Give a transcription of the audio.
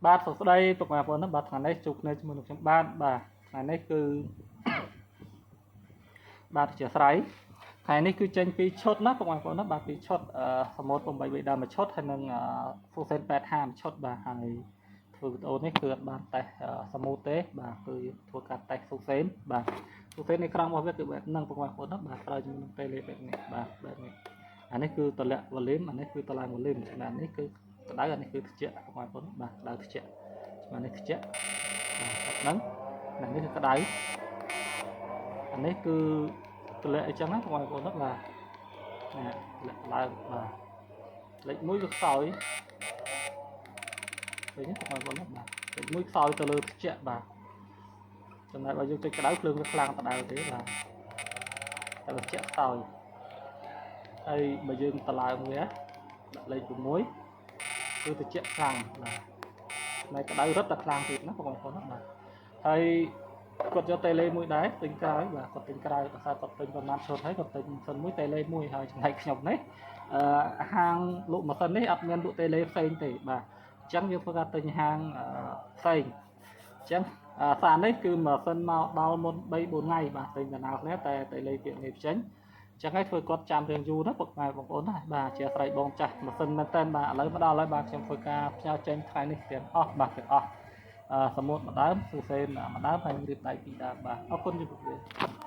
បាទសួស្តីពុកម៉ែបងប្អូនណាបាទថ្ងៃនេះជួបគ្នាជាមួយនឹងខ្ញុំបាទបាទថ្ងៃនេះគឺ បាទជាស្រ័យថ្ងៃនេះគឺចេញពីឈុតណាពុកម៉ែបងប្អូនណាបាទពីឈុតអឺសមុទ្រ8 3ដើមមួយឈុតហើយនិងស៊ូសេន85មួយឈុតបាទហើយធ្វើវីដេអូនេះគឺអត់បានតេស្តសមុទ្រទេបាទគឺធ្វើការតេស្តស៊ូសេនបាទស៊ូសេននៃក្រង់របស់វាគឺបែបហ្នឹងពុកម៉ែបងប្អូនណាបាទប្រើជាមួយនឹង tele បែបនេះបាទបែបនេះអានេះគឺតម្លាក់ volume អានេះគឺតម្លើង volume ចំណែកនេះគឺក្តៅអានេះគឺត្រជាក់ពុកម៉ែបងប្អូនបាទក្តៅត្រជាក់ចំណែកនេះត្រជាក់បាទហ្នឹងនេះគឺក្តៅអានេះគឺតម្លាក់អីចឹងណាបងប្អូនណាបាទនេះតម្លាក់ឡើងបាទលេខ1វាខ្សោយឃើញទេបងប្អូនណាបាទលេខ1ខ្សោយទៅលើត្រជាក់បាទចំណែកបើយើងចុចក្តៅភ្លើងវាខ្លាំងដដែលទេបាទតែត្រជាក់ខ្សោយហើយបើយើងតម្លើងវាដាក់លេខ6គឺត្រជាក់ខ្លាំងបាទតែក្តៅរឹតតែខ្លាំងទៀតណាបងប្អូនណាបាទហើយគាត់យក tele មួយដែរទិញក្រោយបាទគាត់ទិញក្រោយដោយសារគាត់ទិញប្រហែលឈុតហើយគាត់ទិញម៉ាស៊ីនមួយ tele មួយហើយចំណែកខ្ញុំនេះអឺហាងលក់ម៉ាស៊ីននេះអត់មានលក់ tele ផ្សេងទេបាទអញ្ចឹងយើងធ្វើការទិញហាងផ្សេងអញ្ចឹងសារនេះគឺម៉ាស៊ីនមកដល់មុន3 4ថ្ងៃបាទទិញដំណើរគ្នាតែ tele ពាក្យនេះផ្សេងចឹងហើយធ្វើគាត់ចាំរៀងយូរណាពុកម៉ែបងប្អូនណាបាទជាស្រ័យបងចាស់ម៉ាស៊ីនមែនតើបាទឥឡូវមកដល់ហើយបាទខ្ញុំធ្វើការផ្ញើចេញថ្ងៃនេះទាំងអស់បាទទាំងអស់អឺសមុទ្រមួយដើមស៊ូសេនមួយដើមហើយរៀបដៃពីរដើមបាទអរគុណជម្រាបលា។